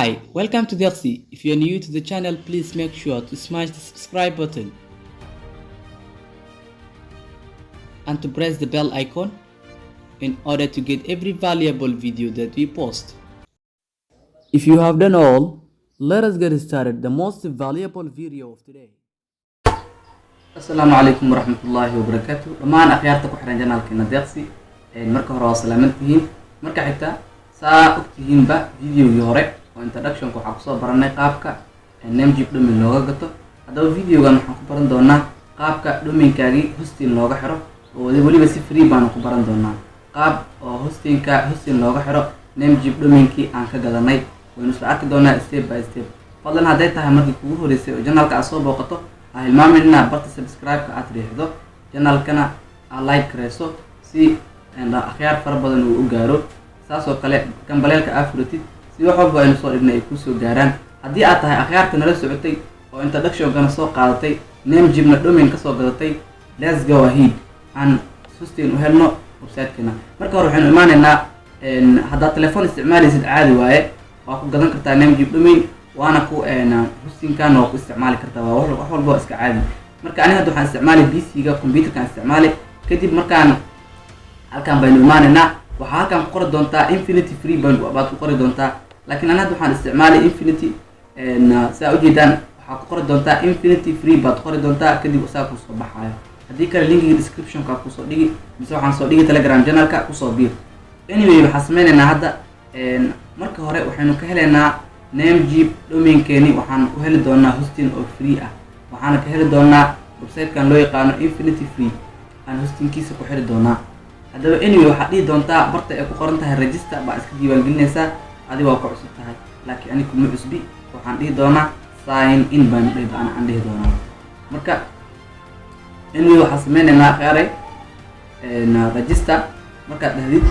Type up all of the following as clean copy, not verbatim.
Hi, welcome to Deqsi. If you are new to the channel, please make sure to smash the subscribe button and to press the bell icon in order to get every valuable video that we post. If you have done all, let us get started the most valuable video of today. Asalaamu calaykum waraxmatullaahi wabarakaatu. Dhammaan akhyaarta ku xiran channelkeena Deeqsi, marka hore waa salaamantihiin. Marka xigta, saa ogtihiinba, videogii hore oo introductionka waxaa kusoo baranay qaabka Namecheap domain looga gato. Haddaba videogan waxaan ku baran doonaa qaabka domainkaagii hosting looga xiro, oo weliba si free baanu ku baran doonaa qaab oo hostingka hosting looga xiro Namecheap domainkii aan ka gadanay. Waynu isla arki doonaa step by step. Fadlan, hadday tahay markii kugu horeysay oo channelka aad soo booqato, ha hilmaamin inaad barta subscribe-ka aad riixdo, channelkana aad like gareyso si akhyaar fara badan uu u gaaro. Saas oo kale gambaleelka aad furatid si wax walba aynu soo dhignay ay kusoo gaaraan. Haddii aad tahay akhyaarta nala socotay oo introductionkana soo qaadatay, Namecheapna domain kasoo gadatay, let's go ahead, aan hosting u helno website-keena. Marka hore waxaynu imaaneynaa, haddaad telefoon isticmaalaysid caadi waaye, waa ku gadan kartaa Namecheap domain, waana ku hostingkan waa ku isticmaali kartaa, waa wax walba waa iska caadi. Marka aniga hadda waxaan isticmaalay PC-ga, computerkaan isticmaalay. Kadib markaan halkaan baynu imaaneynaa, waxaa halkaan ku qori doontaa Infinity Free baad ku qori doontaa, laakiin ani hadda waxaan isticmaalay Infinity. Saa ujeedaan, waxaa ku qori doontaa Infinity Free baad qori doontaa, kadib saa kusoo baxaayo. Haddii kale linkiga descriptionka kusoo dhigi, mise waxaan soo dhigi Telegram channelka, kusoo biir. Anyway, waxaan sameyneynaa hadda, marka hore waxaynu ka heleynaa Namecheap domainkeeni. Waxaan u heli doonaa hosting oo free ah, waxaana ka heli doonaa websitekan loo yaqaano Infinity Free aan hostingkiisa ku xiri doonaa. Haddaba anyway, waxaad dhihi doontaa barta ay ku qoran tahay register baa iska diiwaangelinaysaa. Adi waa ku cusub tahay, laakiin ani kuma cusbi. Waxaan dhihi doonaa sign in baan dhihi aan dhihi doonaa. Marka anyway, waxaan sameyneynaa kheyray, register markaad dhahdid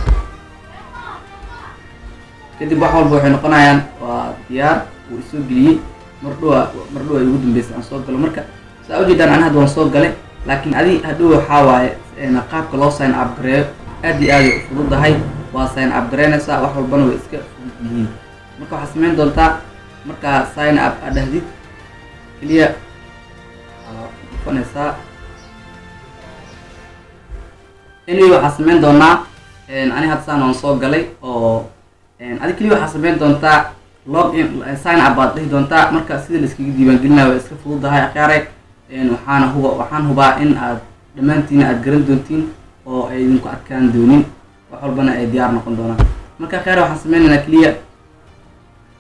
kadib wax walba waxay noqonayaan waa diyaar. Wuu isoo geliyey mardhowa, mardhowa ay ugu dambeysay aan soo galo. Marka saa ujeedaan, ani hadda waan soo galay, laakiin adi hadhow waxaa waaye qaabka loo sign up gareeyo aad iyo aad ay u fududahay. Waa sign up gareynaysaa, wax walbana way iska fudud yihiin. Marka waxaad sameyn doontaa, markaa sign up aad dhahdid, keliya dhufanaysaa. Anyway, waxaa sameyn doonaa, ani hadda saan waan soo galay, oo adi keliya waxaa sameyn doontaa log in, sign up baad dhihi doontaa. Marka sida la iskaga diiwaangelinayo waa iska fududahay, akhyaaray. Waxaana huba, waxaan hubaa in aad dhammaantiina aad garan doontiin oo ay idinku adkaan doonin, wax walbana ay diyaar noqon doonaan. Marka akhyaaray, waxaan sameynaynaa keliya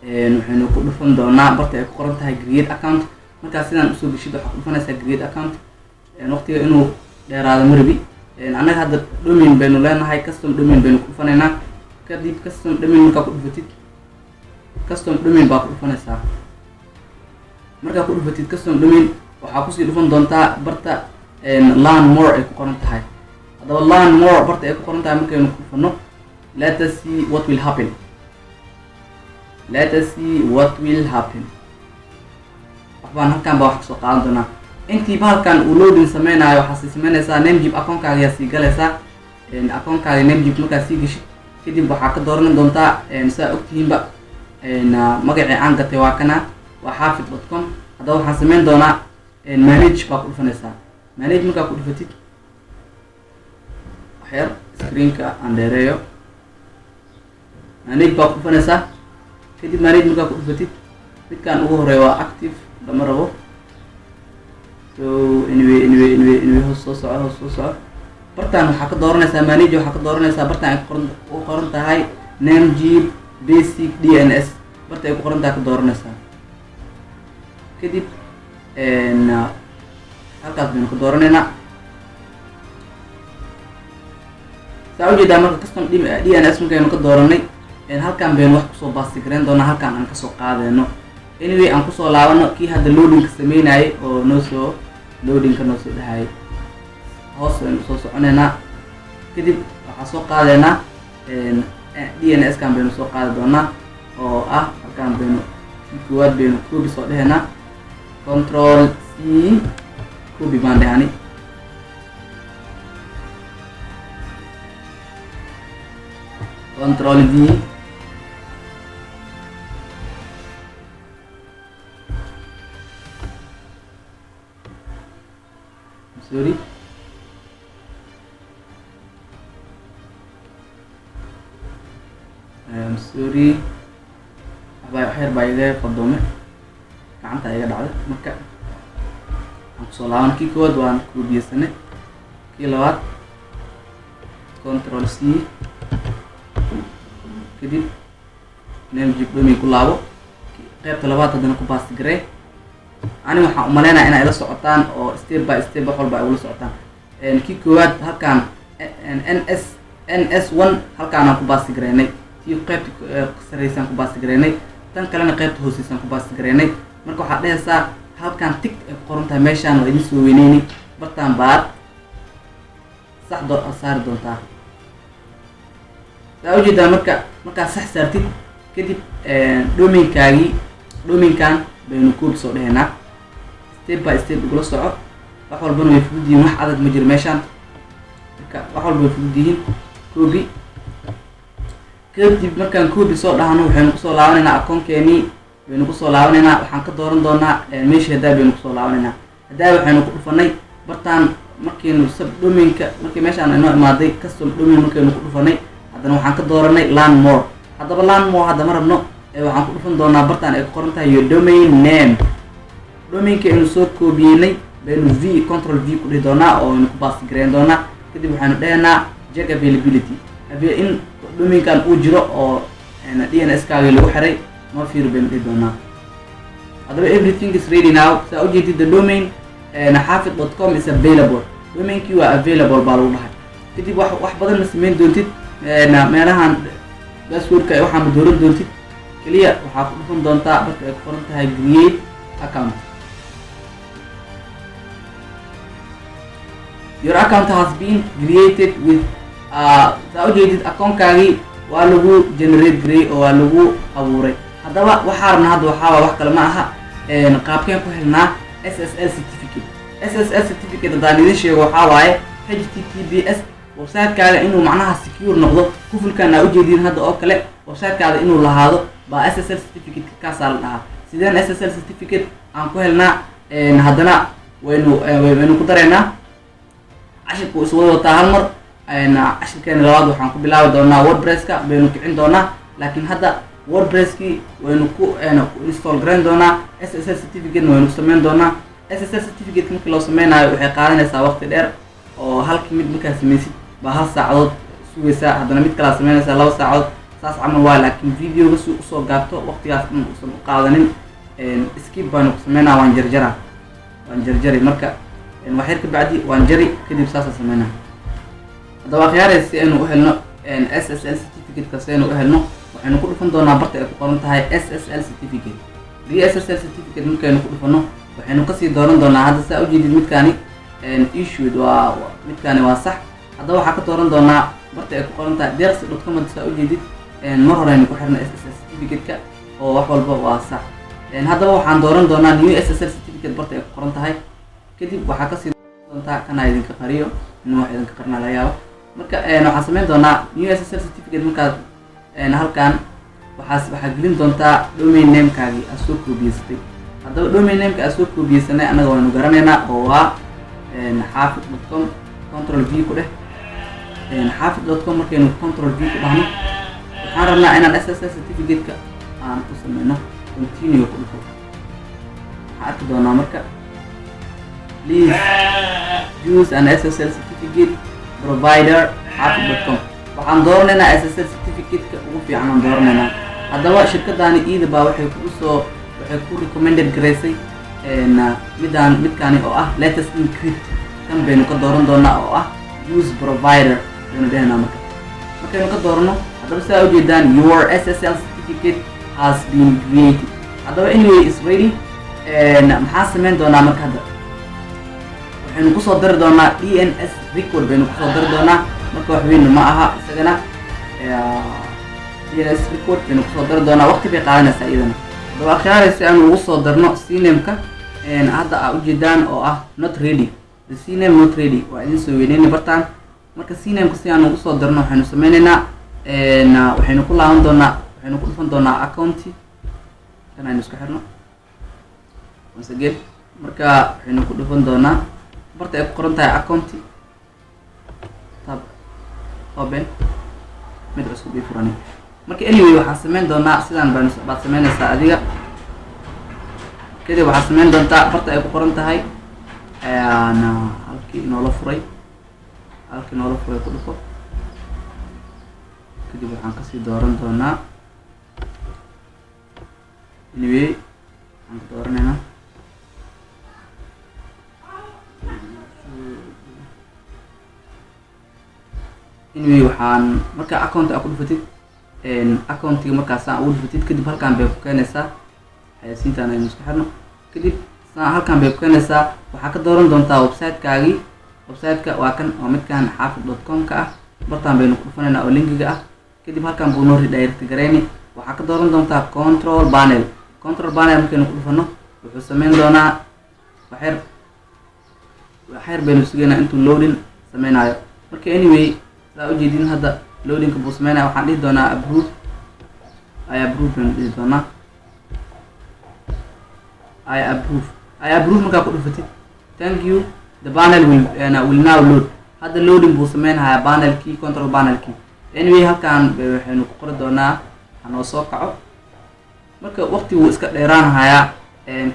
waxaynu ku dhufan doonaa barta ay ku qoran tahay create account. Markaa sidaan usoo geshid, waxaa ku dhufanaysaa create account. Waqtiga inuu dheeraado marabi. Annaga hadda domain baynu leenahay, custom domain baynu ku dhufanaynaa. Kadib custom domain markaa ku dhufatid, custom domain baa ku dhufanaysaa. Markaa ku dhufatid custom domain, waxaa kusii dhufan doontaa barta learn more ay ku qoran tahay. Haddaba learn more barta ay ku qoran tahay markaynu ku dhufano, let us see what will happen, let us see what will happen. Waxbaan halkan baa wax kasoo qaadan doonaa. Intiiba halkan uu loading sameynayo, waxaa sii sameynaysaa Namecheap akoonkaaga ayaa sii galaysaa. Akoonkaaga Namecheap markaa sii geshid kadib, waxaa ka dooran doontaa, saa ogtihiinba, magacii aan gatay waa kana, waa xaafid.com. Haddaba waxaan sameyn doonaa manage baa ku dhufanaysaa. Manage markaa ku dhufatid, waxyar screenka aan dheereeyo, manage baa ku dhufanaysaa. Kadib manage markaa ku dhufatid, midkan ugu horeeya waa active, lama rabo. So anyway, hoos soo soco, hoos soo soco. Bartaan waxaa ka dooranaysaa manage, waxaa ka dooranaysaa bartaan ay kuqoran ku qoran tahay Namecheap basic DNS. Barta ay ku qoran tahay ka dooranaysaa. Kadib halkaas baynu ka dooranaynaa. Saa ujeedaa, marka custom DNS markaynu ka dooranay, halkan baynu wax kusoo paste gareyn doonaa, halkaan aan kasoo qaadeyno. Anyway, aan kusoo laabano kii hadda loadingka sameynayay oo noo soo loadingka noo soo dhahayay. Hoos baynu soo soconeynaa. Kadib waxaa soo qaadeynaa DNS kan baynu soo qaadi doonaa, oo ah halkaan baynu kii koowaad baynu copy soo dhehaynaa, control C, copy baan dhehani. Control V. Sorry, I'm sorry, waxbaa wax yar baa iga qadoome, gacanta iga dhacday. Marka waxaan kusoo laaban, kii koowaad waan koobiyeysanay, kii labaad Control C, kadib Namecheap domain ku laabo, qaybta labaad haddana ku paste garee. Ani waxaan umaleynaya inay ila socotaan oo step by step wax walba ay ula socotaan. Kii koowaad halkaan NS NS1 halkaanaan ku paste gareynay, tii qaybta sareysaan ku paste gareynay, tan kalena qaybta hooseysaan ku paste gareynay. Marka waxaad dhehaysaa halkaan tick ay ku qoran tahay, meeshaan waa idin soo weyneyni, bartaan baad sax saari doontaa, saa ujeedaa. Marka markaad sax saartid kadib, domainkaagii, domainkan baynu copy soo dhehaynaa. Step by step igula soco, wax walbana way fudud yihiin, wax adag ma jiro meeshaan. Marka wax walba way fudud yihiin. Copy kadib, markaan copy soo dhahno, waxaynu kusoo laabanaynaa akoonkeenii baynu kusoo laabanaynaa. Waxaan ka dooran doonaa meeshii haddaa baynu kusoo laabanaynaa. Haddaa waxaynu ku dhufanay bartaan markaynu sub domainka, markii meeshaan inoo imaaday custom domain markaynu ku dhufanay, haddana waxaan ka dooranay learn more. Haddaba learn more hadda ma rabno ee waxaan ku dhufan doonaa bartaan ay ku qoran tahay your domain name. Domainka aynu soo koobiyeynay baynu v Control V ku dhihi doonaa oo aynu ku paste gareyn doonaa. Kadib waxaynu dhehaynaa check availability, in domainkan uu jiro oo DNS kaagii lagu xiray noo fiir baynu dhihi doonaa. Haddaba everything is ready now. Saa ujeedid, the domain xaafid.com is available, domainkii waa available baa lagu dhahay. Kadib wax badan ma sameyn doontid, meelahan passwordka waxaa ma dooran doontid, keliya waxaa ku dhufan doontaa barka ay ku qoran tahay create account. Your account has been created with saa ujeedid, akoonkaagii waa lagu generate garey oo waa lagu abuuray. Haddaba waxaa rabna hadda waxaa wax kale ma aha, qaabkeen ku helnaa SSL certificate? SSL certificate haddaan idin sheego, waxaa waaye HTTPS website-kaaga inuu macnaha secure noqdo. Kufulkan aa ujeediin hadda oo kale website-kaada inuu lahaado baa SSL certificate kaasaa la dhahaa. Sideen SSL certificate aan ku helnaa? Haddana waynu ku dareynaa, cashirka uu iswada wataa. Hal mar cashirkeena labaad waxaan ku bilaabi doonaa WordPresska baynu kicin doonaa, laakiin hadda WordPresskii waynu ku install garayn doonaa, SSL certificate-na waynu ku sameyn doonaa. SSL certificate markii loo sameynayo waxay qaadanaysaa waqti dheer, oo halkii mid markaa sameysid baa hal saacadood sugaysaa, haddana mid kalaa sameynaysaa 2 saacadood, saas camal waa. Laakiin videoga si usoo gaabto, waqtigaas dhan uusan u qaadanin, skip baanu ku sameynaa, waan jarjara, waan jarjari. Marka wax yar ka bacdi waan jari, kadib saasaan sameynaa. Haddaba akhyaarey, si aynu u helno SSL certificate-ka, si aynu u helno, waxaynu ku dhufan doonaa barta ay ku qoran tahay SSL certificate. SSL certificate markaynu ku dhufano, waxaynu kasii dooran doonaa hadda, saa ujeedid, midkaani issued waa midkaani, waa sax. Haddaba waxaa ka dooran doonaa barta ay ku qoran tahay deeqsi.com. Hadda saa ujeedid, mar horeynu ku xirna SSL certificate-ka oo wax walba waa sax. Haddaba waxaan dooran doonaa new SSL certificate barta ay ku qoran tahay. Kadib waxaa kasii doontaa kana idinka qariyo, inuu wax idinka qarina laga yaabo. Marka waxaan sameyn doonaa new SSL certificate. Markaad halkan waxaa gelin doontaa domain namekaagii aad soo koobiyeysatay. Haddaba domain nameka aad soo koobiyeysanay annaga waynu garanaynaa oo waa xaafid.com. Control V ku dheh xaafid.com. Markaynu Control V ku dhahno, waxaan rabnaa inaan SSL certificate-ka aan ku sameyno. Continue ku dhufo. Waxaan arki doonaa marka please use an SSL certificate provider xaafid.com. Waxaan dooranaynaa SSL certificate-ka ugu fiican aan dooranaynaa. Haddaba shirkadaani iida baa waxay kugu soo waxay ku recommended garaysay midaan, midkaani oo ah Let's Encrypt. Kan baynu ka dooran doonaa oo ah use provider baynu dhehaynaa. Marka markaynu ka doorano, haddaba sidaa ujeedaan, your SSL certificate has been created. Haddaba anyway is ready. Maxaan sameyn doonaa marka? Hadda waxaynu kusoo dari doonaa DNS record baynu kusoo dari doonaa. Marka wax weyn ma aha, isagana DNS record baynu kusoo dari doonaa, waqti bay qaadanaysaa iyadana. Haddaba akhyaare, si aanu ugu soo darno CNAME-ka hadda aa ujeedaan oo ah not ready, the CNAME not ready, waa idin soo weyneyna bartaan. Marka CNAME-ka si aanu ugu soo darno, waxaynu sameyneynaa, waxaynu ku laaban doonaa, waxaynu ku dhufan doonaa accounti kan aynu isku xirno once again. Marka waxaynu ku dhufan doonaa barta ay ku qoran tahay DNS record. Barta ay ku qoran tahay account, tab, open, mid cusub ii furani. Marka anyway, waxaan sameyn doonaa sidaan baan baad sameynaysaa adiga. Kadib waxaad sameyn doontaa barta ay ku qoran tahay halkii noola furay, halkii noola furay ku dhufo. Kadib waxaan kasii dooran doonaa, anyway, waxaan ka dooranaynaa, anyway, waxaan marka account aa ku dhufatid, accountiga markaasaan ugu dhufatid, kadib halkaan bay ku keenaysaa. Xayasiintaan aynu iska xirno. Kadib saan halkaan bay ku keenaysaa. Waxaa ka dooran doontaa website-kaagii. Website-ka waa kan, waa midkan xaafid.com ka ah. Bartaan baynu ku dhufanaynaa oo linkiga ah. Kadib halkaan buu noo redirect gareyni. Waxaa ka dooran doontaa control panel. Control panel markaynu ku dhufano, wuxuu sameyn doonaa, waxyar waxyar baynu sugaynaa intuu loading sameynayo. Marka anyway, saa ujeedin, hadda loadingka buu sameynaya. Waxaan dhihi doonaa approve, I approve baynu dhihi doonaa. I approve, I approve markaa ku dhufatid, thank you, the panel will now load. Hadda loading buu sameynhayaa panelkii, control panelkii. Anyway, halkaan waxaynu ku qori doonaa hanoo soo kaco. Marka waqti wuu iska dheeraanhayaa,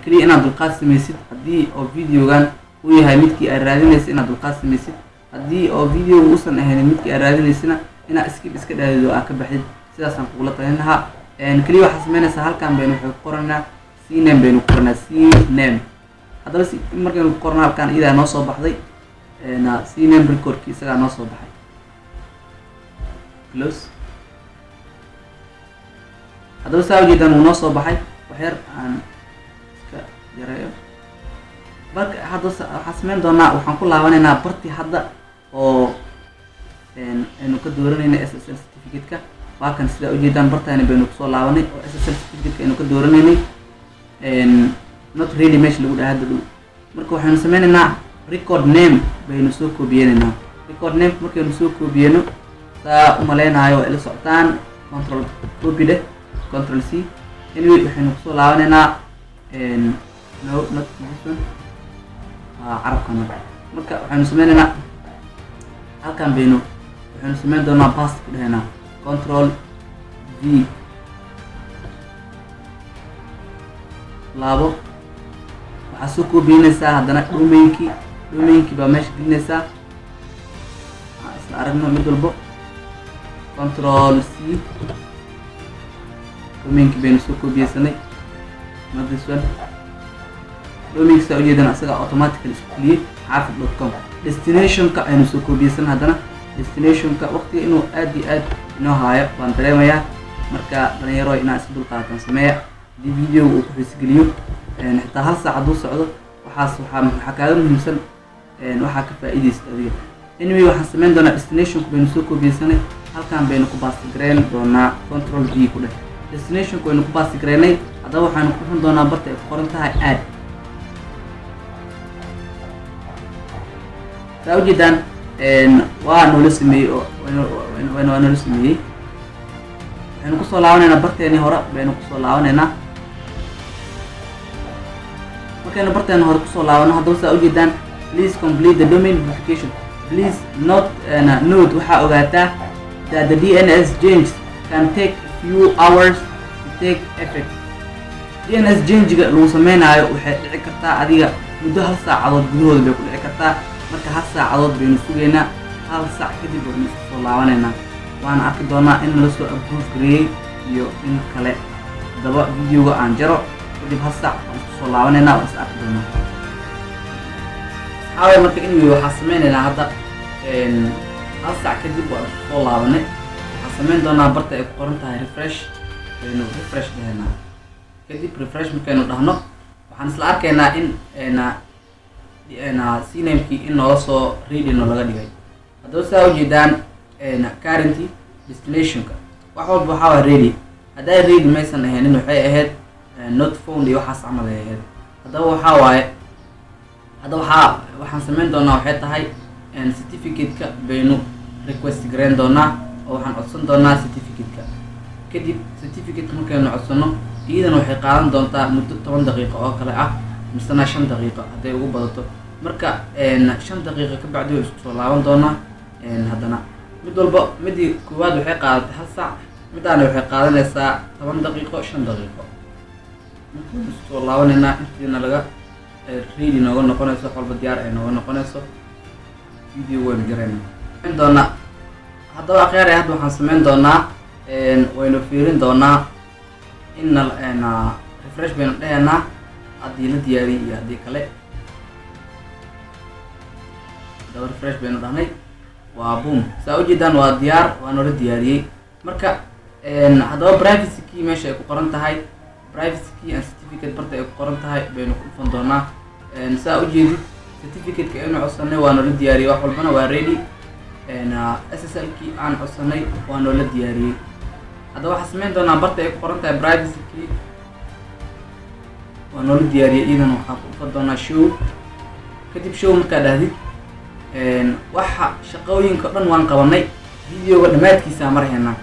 keliya inaad dulqaad samaysid. Haddii oo videogan uu yahay midkii aad raadinaysa, inaad dulqaad samaysid. Haddii oo videoga uusan ahayn midkii aad raadinaysana, inaad skip iska dhaadid oo aad ka baxdid, sidaasaan kugula talin lahaa. Keliya waxaad sameynaysaa, halkaan baynu waxay ku qoranaa cname, baynu ku qoranaa cname. Haddaba si markaynu ku qorno, halkaan iyadaa noo soo baxday cname recordki, isagaa noo soo baxay. Close. Haddaba saa ujeedaan, wuu noo soo baxay. Waxyar aan iska yareeyo. Marka hadda waxaan sameyn doonaa, waxaan ku laabanaynaa bartii hadda oo aynu ka dooranayna SSL certificate-ka. Waa kan, sidaa ujeedaan, bartaani baynu kusoo laabanay oo SSL certificate-ka aynu ka dooranaynay, not ready meesha lagu dhaha hadda dhow. Marka waxaynu sameynaynaa record name baynu soo koobiyeynaynaa. Record name markaynu soo koobiyeyno, saa umaleynayo waa ila socotaan, control copy dheh, control C. Anyway, waxaynu kusoo laabanaynaa, no, not this one, carabkan. Marka waxaynu sameynaynaa, halkan baynu waxaynu sameyn doonaa paste ku dhehaynaa, control V. Laabo. Waxaa soo koobiyeynaysaa haddana domainkii. Domainkii baa meesha gelinaysaa. Waxaan isla aragno mid walbo. Control C. Domainkii baynu soo koobiyeysanay, not this one. Domainka saa ujeedana isaga automatically isku geliyey, xaafid.com. Destinationka aynu soo koobiyeysan haddana. Destinationka waqtiga inuu aad iyo aad inoo haayo baan dareemayaa. Marka dhalinyaro, inaa iska dulqaatan sameeya. Haddii videoga uu ku xiisgeliyo, xitaa hal saac hadduu socdo, waxaas waxaa kaaga muhiimsan waxaa ka faa'iidaysid adiga. Anyway, waxaan sameyn doonaa destinationku baynu soo koobiyeysanay, halkan baynu ku paste gareyn doonaa. Control V ku dheh. Destinationku waynu ku paste gareynay. Haddaba waxaanu ku dhufan doonaa barta ay ku qoran tahay add. Saa ujeedaan, waa noola sameeyey oo waa noola sameeyey. Waxaynu kusoo laabanaynaa barteenii hore baynu kusoo laabanaynaa. Markaynu barteena hore kusoo laabano, haddaba saa ujeedaan, please complete the domain verification. Please not note, waxaa ogaataa that the DNS change can take few hours to take effect. DNS change-ga lagu sameynaayo waxay dhici kartaa adiga muddo hal saacadood gudahooda bay ku dhici kartaa. Marka hal saacadood baynu sugaynaa. Hal saac kadib waynu isku soo laabanaynaa, waana arki doonaa in nala soo approve gareeyey iyo in kale. Haddaba videoga aan jaro, kadib hal saac waan isku soo laabanaynaa, waan is arki doonaa, asxaabay. Marka anyway, waxaan sameynaynaa hadda hal saac kadib waan isku soo laabanay. Waxaan sameyn doonaa barta ay ku qoran tahay refresh baynu refresh dhahaynaa. Kadib refresh markaynu dhahno, waxaan isla arkaynaa in na cnamekii in noola soo ready noolaga dhigay. Haddaba saa ujeedaan, current destinationka wax walba waxaa waa ready. Hadday ready maysan ahaynin, waxay ahayd not found iyo waxaas camal ay ahayd. Haddaba waxaa waaye, hadda waxaan sameyn doonaa waxay tahay certificate-ka baynu request gareyn doonaa oo waxaan codsan doonaa certificate-ka. Kadib certificate markaynu codsano, iyadana waxay qaadan doontaa muddo 10 daqiiqo oo kale ah, misena 5 daqiiqo hadday ugu badato. Marka 5 daqiiqo ka bacdi way isku soo laaban doonaa. Haddana mid walba, midii koowaad waxay qaadatay hal saac, midaana waxay qaadanaysaa 10 daqiiqo, 5 daqiiqo. Marka waynu isku soo laabanaynaa intiina laga ready nooga noqonayso, wax walba diyaar ay nooga noqonayso. Video waynu jaraynaa doonaa. Haddaba akhyaar, hadda waxaan sameyn doonaa, waynu fiirin doonaa inna refresh baynu dhehaynaa haddii la diyaariyey iyo haddii kale. Haddaba refresh baynu dhahnay, waa boom. Saa ujeedaan, waa diyaar, waa noola diyaariyey. Marka haddaba privacy key meesha ay ku qoran tahay, privacy key and certificate barta ay ku qoran tahay baynu ku dhufan doonaa. Saa ujeedid, certificate-ka aynu codsanay waa noola diyaariyey, wax walbana waa ready. SSL kii aan codsanay waa noola diyaariyey. Haddaba waxaan sameyn doonaa barta ay ku qoran tahay privacy key waa noola diyaariyey, iyadana waxaan ku dhufan doonaa show. Kadib show markaa dhahdid, waxa shaqooyinka dhan waan qabanay, videoga dhammaadkiisa marhaynaa.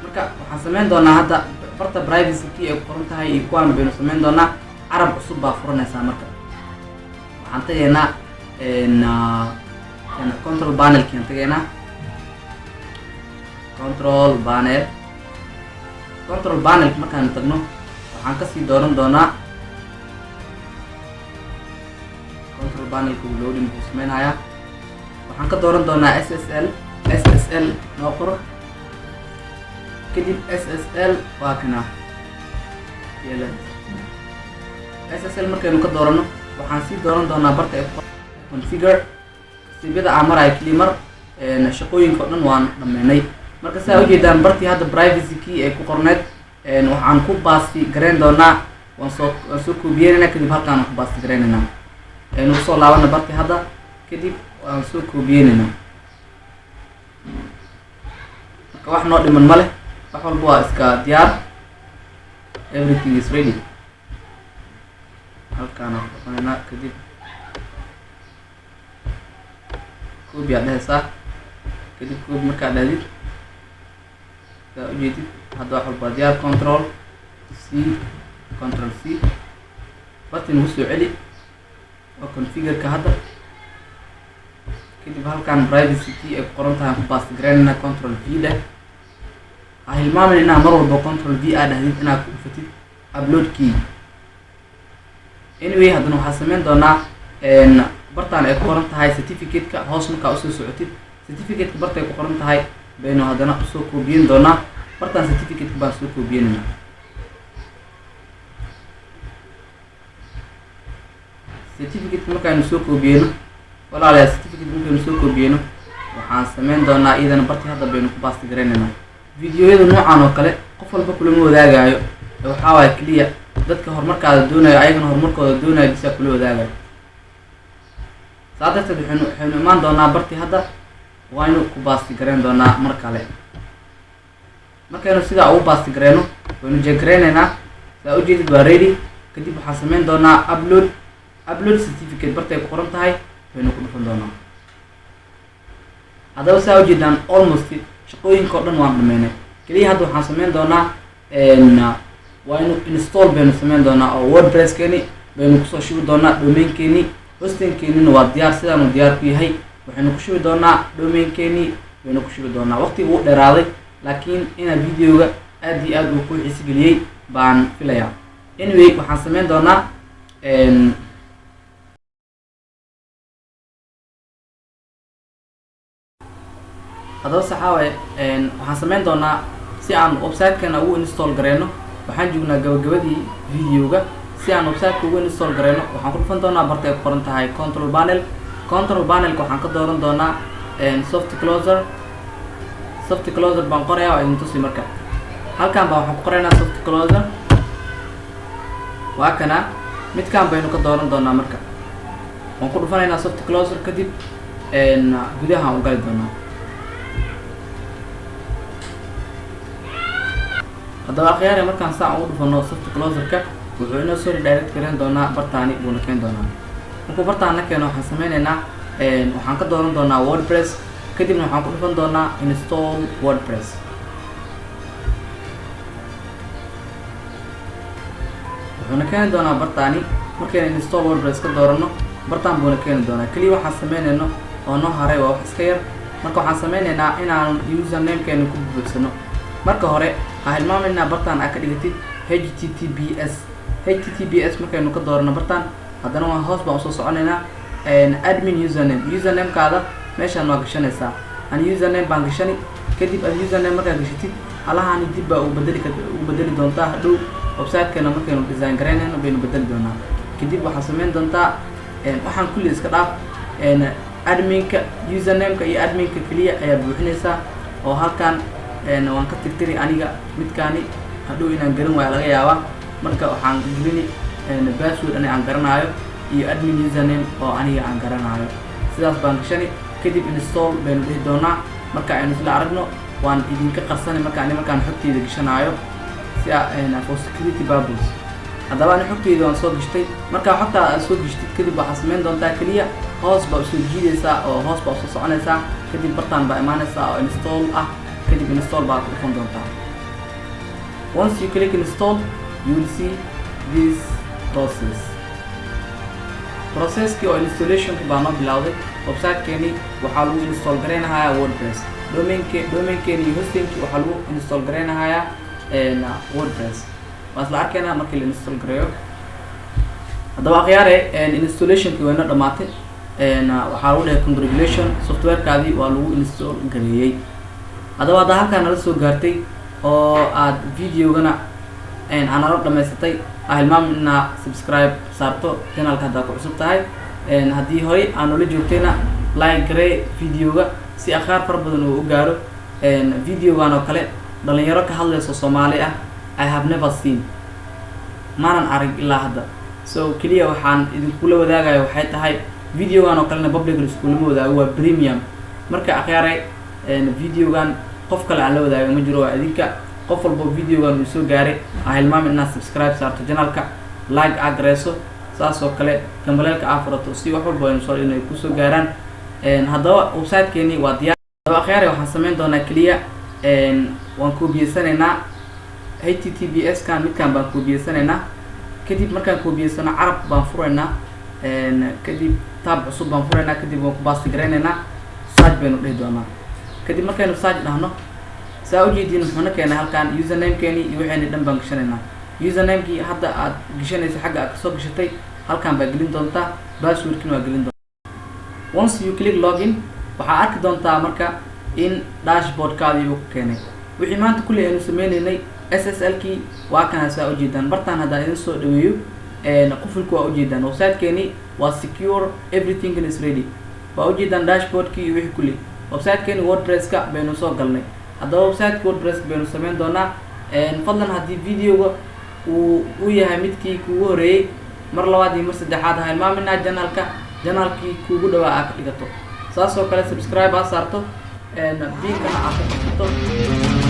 Marka waxaan sameyn doonaa hadda barta privacy key ay ku qoran tahay iyo kuwaan baynu sameyn doonaa. Carab cusub baa furanaysaa. Marka waxaan tagaynaa control panelkian tagaynaa, control panel. Control panelka markaanu tagno, waxaan kasii dooran doonaa control panelka uu loading buu sameynayaa. Waxaan ka dooran doonaa SSL. SSL noo qoro. Kadib SSL waa kana. SSL markaynu ka doorano, waxaan sii dooran doonaa barta ay configure. Step-yada aan marayo keli mar, shaqooyinka o dhan waan dhameynay. Marka saa ujeedaan, bartii hadda privacy key ay ku qorneyd waxaan ku paste gareyn doonaa, waan soo koobiyeynayna, kadib halkaan ku paste gareynaynaa. Aynu usoo laabana bartii hadda, kadib waan soo koobiyeynayna. Marka wax noo dhiman ma leh, wax walba waa iska diyaar, everything is ready. Halkaana ku dhaqanaynaa, kadib copy aad dhehaysaa. Kadib copy markaad dhahdid, saa ujeedid, hadda wax walba waa diyaar. Control C, control C, barti nagu soo celi oo configure-ka hadda. Kadib halkan privacy key ay ku qoran tahay aan ku paste garaynayna. Control V dheh. Ha hilmaamin inaa mar walba control V aa dhahdid inaad ku dhufatid upload key. Anyway, haddana waxaa sameyn doonaa bartaan ay ku qoran tahay certificate-ka. Hoos markaa usoo socotid, certificate-ka barta ay ku qoran tahay baynu haddana usoo koobiyen doonaa. Bartaan certificate-ka baan soo koobiyenaynaa. Certificate markaaynu soo koobiyeyno, walaalayaal, certificate markaynu soo koobiyeyno, waxaan sameyn doonaa iyadana bartii hadda baynu ku paste garaynaynaa. Videoyada noocan oo kale qof walba kulama wadaagayo. Waxaa waaya keliya dadka horumarkaada doonayo, ayagana horumarkooda doonayo bisaa kula wadaagayo. Saa darteed waxaynu imaan doonaa bartii hadda, waynu ku paste garayn doonaa mar kale. Markaynu sidaa ugu paste gareyno, waynu check gareyneynaa. Saa ujeedid, waa ready. Kadib waxaan sameyn doonaa upload certificate bartay ku qoran tahay waynu ku dhufan doonaa. Haddaba saa ujeedaan, almost shaqooyinka o dhan waan dhameynay. Keliya hadda waxaan sameyn doonaa, waynu install baynu sameyn doonaa oo WordPress-keeni baynu kusoo shubi doonaa domain-keeni. Hosting-keenina waa diyaar, sidaanu diyaar ku yahay. Waxaynu ku shubi doonaa domain-keeni, baynu ku shubi doonaa. Waqtiga wuu dheeraaday, laakiin inaa videoga aad iyo aad uu ku xiisi geliyey baan filayaa. Anyway, waxaan sameyn doonaa haddaba saxaawe, waxaan sameyn doonaa si aan website-keena ugu install gareyno. Waxaan joognaa gabagabadii videoga. Si aan website-ka ugu install gareyno, waxaan ku dhufan doonaa barta ay ku qoran tahay control panel. Control panelka waxaan ka dooran doonaa soft closure. Soft closure baan qorayaa oo idin tusi. Marka halkan baa waxaan ku qoraynaa soft closure, waa kana. Midkaan baynu ka dooran doonaa. Marka waan ku dhufanaynaa soft closure, kadib gudaha u gali doonaa. Haddaba akhyaare, markaan saa ugu dhufano soft closure-ka, wuxuu inoo soo redirect gareyn doonaa, bartaani buuna keeni doonaa. Markuu bartaan na keeno, waxaan sameyneynaa, waxaan ka dooran doonaa WordPress, kadibna waxaan ku dhufan doonaa install WordPress. Wuxuuna keeni doonaa bartaani. Markaynu install WordPress ka doorano, Bartaan buuna keeni doonaa. Keliya waxaan sameynayno oo noo haray waa wax iska yar. Marka waxaan sameynaynaa inaan usernamekeena ku buuxsano. Marka hore ha hilmaameynaa bartaan aad ka dhigatid HTTPS. HTTPS markaynu ka doorano bartaan, haddana waan hoos baan usoo soconaynaa. Admin username, usernamekaada meeshaan waa gashanaysaa. An username baan gashani. Kadib ad username markaa gashatid, halahani dib baa u bedeli doontaa. Hadhow website-keena markaynu design garaynayno baynu bedeli doonaa. Kadib waxaad sameyn doontaa, waxaan kulli iska dhaaf. Adminka usernameka iyo adminka keliya ayaa buuxinaysaa oo halkan waan ka tirtiri aniga midkaani. Hadhow inaan garan waayo laga yaabaa. Marka waxaan gelini password aniga aan garanaayo iyo admin username oo aniga aan garanaayo. Sidaas baan gashani. Kadib install baynu dhihi doonaa. Marka aynu isla aragno, waan idinka qarsanay marka ani markaan xogteyda gashanaayo si for security purpose. Haddaba ani xogteyda waan soo gashtay. Markaa xogtaada aad soo gashtid kadib, waxaad sameyn doontaa keliya hoos baa usoo jiidaysaa oo hoos baa usoo soconaysaa. Kadib bartaan baa imaanaysaa oo install ah. Kadib install baa ku dhufan doontaa. Once you click install, you will see this process. Processkii oo installationki baa noo bilowday. Website-keeni waxaa lagu install garaynahayaa WordPress. Domainkeeni iyo hostingki waxaa lagu install garaynahayaa WordPress. Waa isla arkaynaa markii la install gareeyo. Haddaba akhyaare, installationki waa inoo dhamaatay. Waxaa lagu dhahay "Congratulation, softwarekaadii waa lagu install gareeyey." Haddaba haddaa halkaa nala soo gaartay oo aad videogana aa nala dhamaysatay, ha hilmaamin inaa subscribe saarto channelka haddaa ku cusub tahay. Haddii horey aa noola joogtayna, like garee videoga si akhyaar fara badan uu u gaaro videogan oo kale. Dhalinyaro ka hadlayso Soomaali ah I have never seen, maanan arag ilaa hadda. So keliya waxaan idinkula wadaagaya waxay tahay videogan oo kalena public iskulama wadaago, waa premium. Marka akhyaaray, videogan qof kale aan la wadaaga ma jiro, waa idinka. Qof walbo videogan uu soo gaaray, ha hilmaamin inaad subscribe saarto channelka, like aa gareyso, saas oo kale gambaleelka aa furato si wax walba aynu soo dhigno ay kusoo gaaraan. Haddaba website-keeni waa diyaar. Haddaba akhyaari, waxaan sameyn doonaa keliya waan koobiyeysaneynaa HTTPS kan. Midkan baan koobiyeysaneynaa. Kadib markaan koobiyeysano, carab baan furaynaa. Kadib tab cusub baan furaynaa. Kadib waan ku paste garaynaynaa. Search baynu dhihi doonaa. Kadib markaynu search dhahno, saa ujeediin, wuxuuna keenay halkan usernamekeeni iyo waxayni dhan baan gashanaynaa. Usernamekii hadda aad gashanaysa, xagga aad kasoo gashatay, halkan baa gelin doontaa. Passwordkina waa gelin doontaa. Once you click login, waxaa arki doontaa marka in dashboardkaadii uu ku keenay wixii maanta kulli aynu sameyneynay. SSL kii waa kana, saa ujeedaan. Bartaan haddaan idin soo dhaweeyo, qufulku waa ujeedaan. Website-keeni waa secure, everything is ready. Waa ujeedaan dashboardkii iyo wixii kulli. Website-keeni WordPress-ka baynu soo galnay. Haddaba website-ka WordPress baynu sameyn doonaa. Fadlan, haddii videoga uu u yahay midkii kuugu horeeyey, mar labaad iyo mar saddexaad ha hilmaaminaa channelka channelkii kuugu dhawaa aa ka dhigato. Saas oo kale subscribe aa saarto, bellkana aa ku qabsato.